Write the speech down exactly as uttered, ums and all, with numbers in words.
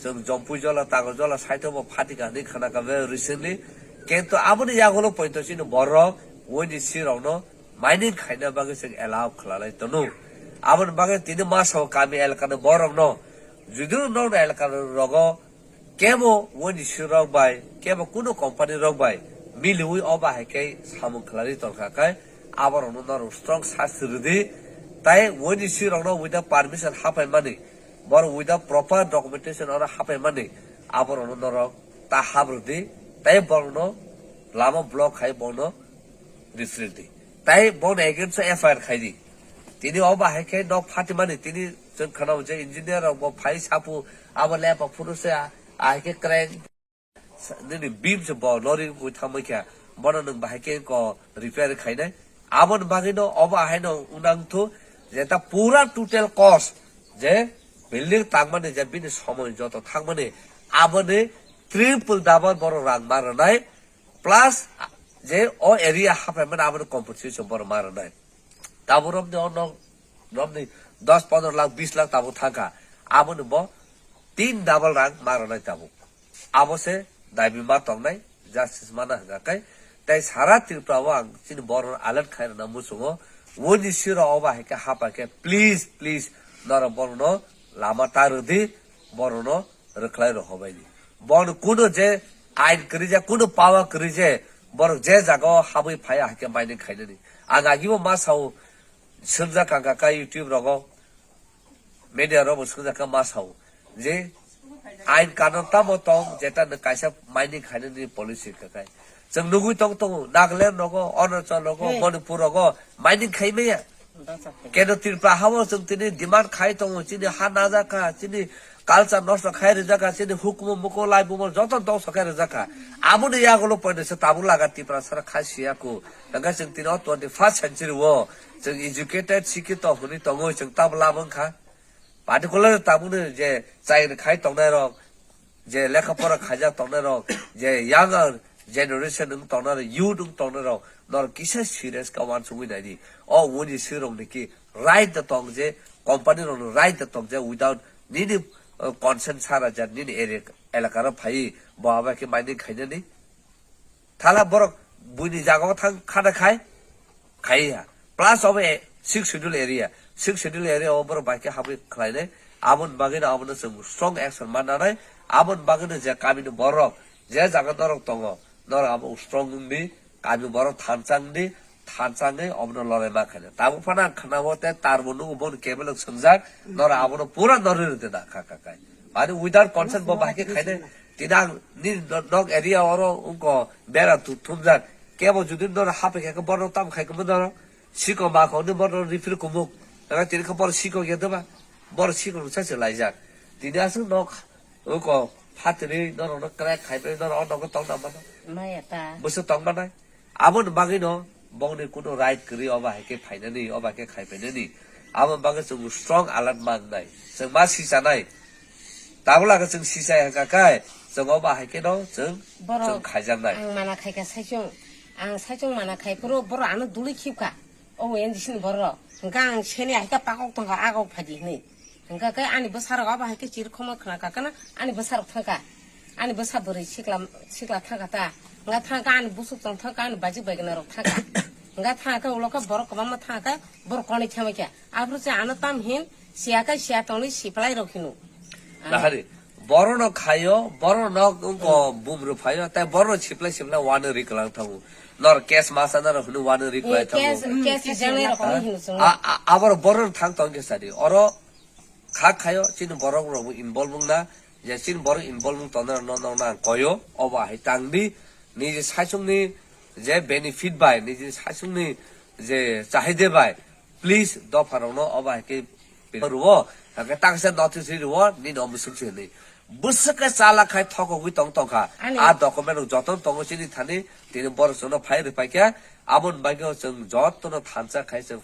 Chwng Jompui jola, Tago jola, saithobo phatika hinwi khna kha be recently. Kintu aboni yagulo poito chini borok, wini sirokno mining khaina bagwi chwng allow khwlalai tono. Aboni bagwi tini masao kami elakani borokno, judu nokni elaka rogo kebo wini sirok bai, kebo kuno company rok bai miliwi oba hai khe samung khwlai tongkha khe, aborokno norok strong sasti rwdi. Tai wini sirokno without permission hapaimani, borok without proper documentation oro hapaimani, aborokno norok ta habrwdi, tai borokno lama block khai bono rifridi. Tai bono against o F I R khaidi. Tini oba hai khe nok phatimani, tini chwng khwnao je engineer rok bo phai sapu, abo lepa phuru se a, a hai khe crank. Nini beam se bo lori wngwi thangbai kha, bono nwng bahai khe ko repair khainai. Aboni bagwino obo ahaino wngnang thu je ta pura total cost je building tangmani je bini somoi joto thangmani aboni triple double borok rang ma rwnai, plus je o area hapaimani aboni compensation borok ma rwnai. Tabuk romni o nok romni dos pondro lakh bis lakh tabuk thangkha, aboni bo tin double rang ma rwnai tabuk. Abo se dabi ma tongnai, justice mana hwnkha khe. Tai sara Tripura o ang chini borok alert khai rwna muchungo. Woni siro oba hai khe hapa khe, please, please, norok borokno lama ta rwdi, borokno rwkhlai rw hobaini. Bono kuno je ain kwrwi je, kuno power kwrwi je, borok je jaga o habwi phai hai khe mining khainani. Ang agibo ma sao, swngjak kha kha YouTube rogo, media rogo swngjak kha ma sao je ain kanun tamo tong, jeta nwng kaisa mining khainani policy kha khai. Chwng nugwi tong tongo, Nagaland rogo, Arunachal rogo, Hey. Manipur rogo mining khai maya. Keno Tripura hao chwng tini demand khai tongo, chini ha najak kha, chini culture nosto khai rijak kha, chini hukumu muku laibumo joto dongso khai rijak kha. Aboni yagulo poino se tabuk laga Tripura sara khai siya ku. Hwnkhe chwng tini o twenty first century o chwng educated, sikito hwnwi tongwi chwng tabuk lama wngkha. Particular tabukni je chayri khai tongnai rok, je lekha pora khaijak tongnai rok, je younger generation wng tongnai rok, youth wng tongnai rok, norok kisa serious khe uansugwi naidi. O wini sirok ni ki right da tong je, company rok ni right da tong je, without nini, uh, consent sara je nini area, elaka ro phai, bo abo khe mining khainani. Thala borok buini jaga o thang khana khai, khai ya. Plus obo e, six schedule area. Six schedule area o borok bai khe habwi khlainai. Aboni bagwino abono chwng strong action ma nanai. Aboni bagwino je kamini borok, je jaga norok tongo, norok abo strong wngdi, kami borok thansa wngdi, thansa wngwi obono lorai ma khainai. Tabuk phano ang khwnao te tarbo nugo bono kebelok swngjak, norok abono pura norwi rwdi da kha kha khai. Mani without consent bo bahai khe khainai. Tini ang nini no-, nok area oro wngkha bera tu-, thumjak. Kebo jodi norok haphaikha khe borok tamo khai khe norok siko ma kho ni borok refer kumuk. Ega tini khe borok siko ya doba. Borok siko rwsa se laijak. Tini aswk nok wngkha phatri norok no crack khai pai norok o nogo tong na mano. Maya ta. Bwswk tong manai. Aboni bagwino bongni kuno right kwrwi obo hai khe phainani, obo hai khe khai phainani. Aboni bagwi chwng strong alert ma wngnai. Chwng ma sichanai. Tabuk laka chwng sichai hwnkha khe chwng obo hai kheno chwng, Borok chwng khaijaknai. Ang mana khaika saichung. Ang saichung mana khai phuru borok ano duli khibkha. O N G C ni borok. Hwnkha ang seni hai khe pakok tongkha, agok phaidi hwnwi. Hwnkha khe ani bwsarok abo hai khe chirikhokma khna kha kheno ani bwsarok thangkha. Ani bwsa bwrwi sikla, sikla thangkha ta. Hwnkha thangkha ani busuk chwng thangkha, ani baji baigwna rok thangkha. Hwnkha thangkha ulo khe borok kwbangma thangkha, borok konwi thangwi kha. Aphuru se ano tam hin siya khe siya tongwi siplai rok hino. Nahari, borok no khayo, borok no wngkho bumrwi phaio, tai borok no siplai siplai wano ri kwlang thango. Nor case masa naro hino wano ri kwlai thango. Case, case rijak nai rok hino chwng. A, a, aboro borok no thang tong khe sadi. Oro kha khayo, chini borok rok bo involve wngna, je chini borok involve wng tongnai rok no, no, no, ang koyo, obo hai tangdi, niji saichungni je benefit bai, niji saichungni je chahide bai, please, dopha rok no obo hai khe rwo, hake taksa notice ri rwo, nini omo sung se hinwi. Bwswk khe chala khai thokogwi tong tongkha. Ani. A document rok joto tongo chini thani, tini borok chwngno phai rwphai khe, aboni bagwi chwng jotono thansa khai chwng